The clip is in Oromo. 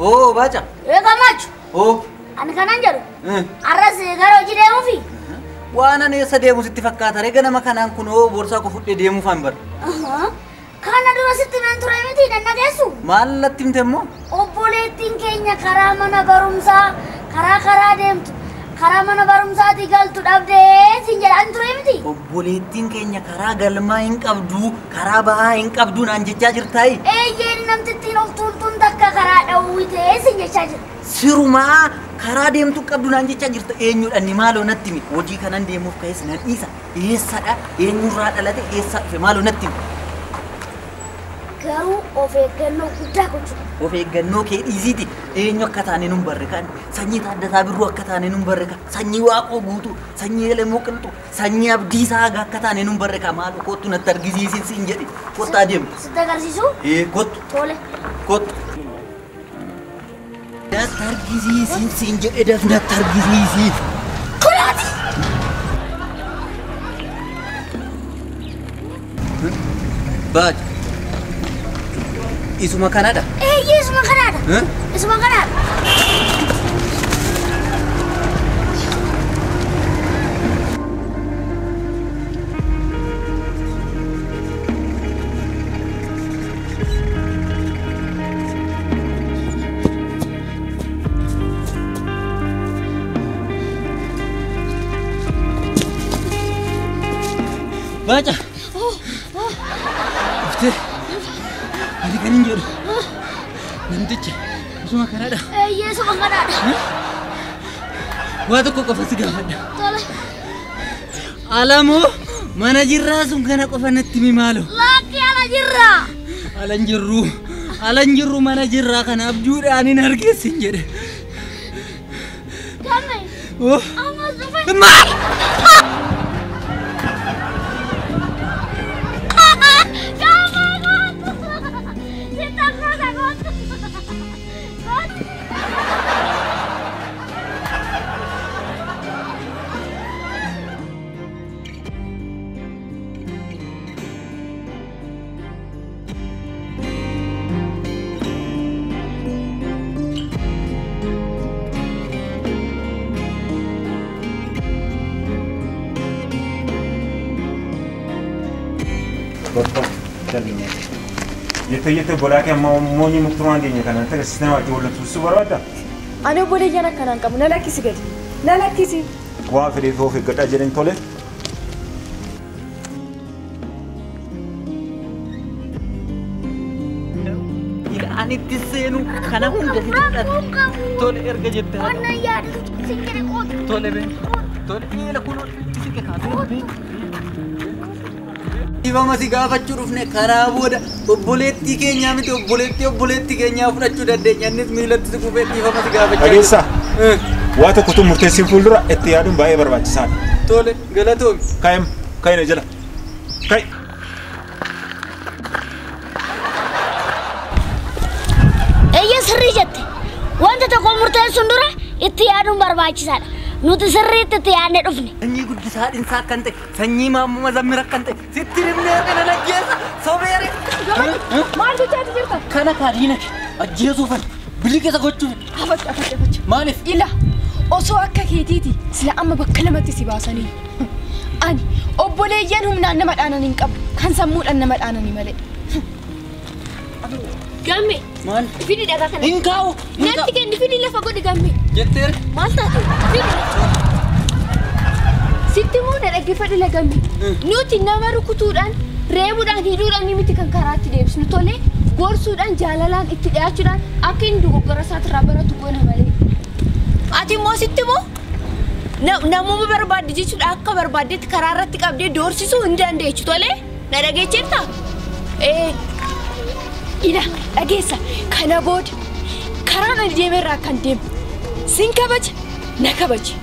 Oo baaca. Ee gammachuu. Oo. Ani kanan jedhu. Arras gara hojii deemuufi. Waan ani eessa deemu sitti fakkaata ree ganama kanaan kunoo boorsaa koo fudhee deemuufaan bara. Kana dura sitti nan ture miti nan dhageessu. Maal natti himte immoo? Obboleettiin keenya karaa mana barumsaa karaa deemtu karaa mana barumsaatii galtu dhabdee siin jedhaan ture miti. Obboleettiin keenya karaa galmaa hin qabdu karaa bahaa hin qabdu naan jechaa jirtaayi. Eeyyeen namtittiin of tuultuun takka karaa dhawwitee siin jechaa jira. Sirumaa karaa deemtu qabdu naan jechaa jirta eenyudha inni maaloo natti himi hojii kanan deemuuf ka'es nan dhiisa eessadha eenyurraa dhalate eessaa dhufe maaloo natti himi. Garuu of eeggannoo guddaa gochuu. Of eeggannoo kee dhiisiiti eenyu akka taane nun barre kan sanyii Taaddasaa Birruu akka taane nun barre kan sanyii Waaqoo Guutuu sanyii Elemoo Qilxuu sanyii Abdiisaa Hagaa akka taane nun barre kan maaloo kottu natti argisiisin siin jedhi kottaa deemu. Sitti agarsiisuu? Ee kottu. Tole. Kottu. Natti argisiisin siin jedhe daf natti argisiisi. Kulaati! Baaca. Isuma kanadha? Eeyyee isuma kanadha. Isuma kanadha. Baaca. Uftee. Ani kan hin jedhu. Namtichi isuma kanadha. Eeyyee isuma kanadha. Waa tokko qofa si gaafadha. Tole. Alamoo mana jirraa sun kana qofa natti himi maaloo. Lakki ala jirraa. Ala hin jirru. Ala hin jirru mana jirraa kana abjuudhaan hin argeessin jedhe. Gamme. Ammas dhufe. Maal? Jette bolaa kee amma moonyi muktumaan keenya kanaan agarsiisnee waajjii wal tuusu barbaadda? Ani obboleeyyan akkanaan qabu na lakkisi gadi. Na lakkisi. Waan fedheef of eeggadhaa jedhan tole. Ani itti seenu kana hunda si fudhate. Tole erga jette haa ta'u. Wannan yaadatu sin jedhe kootu. Tole bee. Tole miila kunoo itti siqe kaasee. Dhiifama si gaafachuu dhufne karaa booda obboleettii keenyaa miti obboleettii keenyaa fudhachuu dandeenya. Innis miilatti si kufee dhiifama si gaafachaa. Dhageessaa. Waa tokkotu murteessiin fuuldura itti yaaduun baay'ee barbaachisaadha. Tole galatoomi. Kaa'im kaa'ina jala. Kaa'i. Eeyyee sirrii jette. Wanta tokko murteessuun dura itti yaaduun barbaachisaadha. Nuti sirriitti itti yaadnee dhufne. Sanyii guddisaa dhinsaa akkan ta'e, sanyii maammoo mazammir akkan ta'e, sitti himnee kana naggeessa sobeere. Maal gochaati jirta? Kana kaadiina kee ajjeesuufan bilii keessa gochuuf. Afachu afachu afachu. Maaliif? Ila osoo akka keetiiti sila amma bakka lamatti si baasanii. Ani obboleeyyan humnaan nama dhaanan hin qabu kan sammuudhaan nama dhaanani malee. Gamme. Maal? Fidi dhagaa kana. Hin kaa'u. Natti kenni fidi lafa godhi gamme. Jetteera. Maal taate? Fidi. Sitti moo na dhaggeeffadhu la gamme. Nuti nama rukutuudhaan reebuudhaan hidhuudhaan miti kan karaatti deebisnu tole gorsuudhaan jaalalaan itti dhiyaachuudhaan akka inni dogoggora isaatirraa baratu goona malee. Ati immoo sitti moo namuma barbaadde jechuudha akka barbaaddetti karaa irratti qabdee doorsisuu hin dandeechu tole na dhageecheerta? Ee. Ila dhageessa kana booda karaan ani deemerraa kan deemu sin kabaja na kabaji.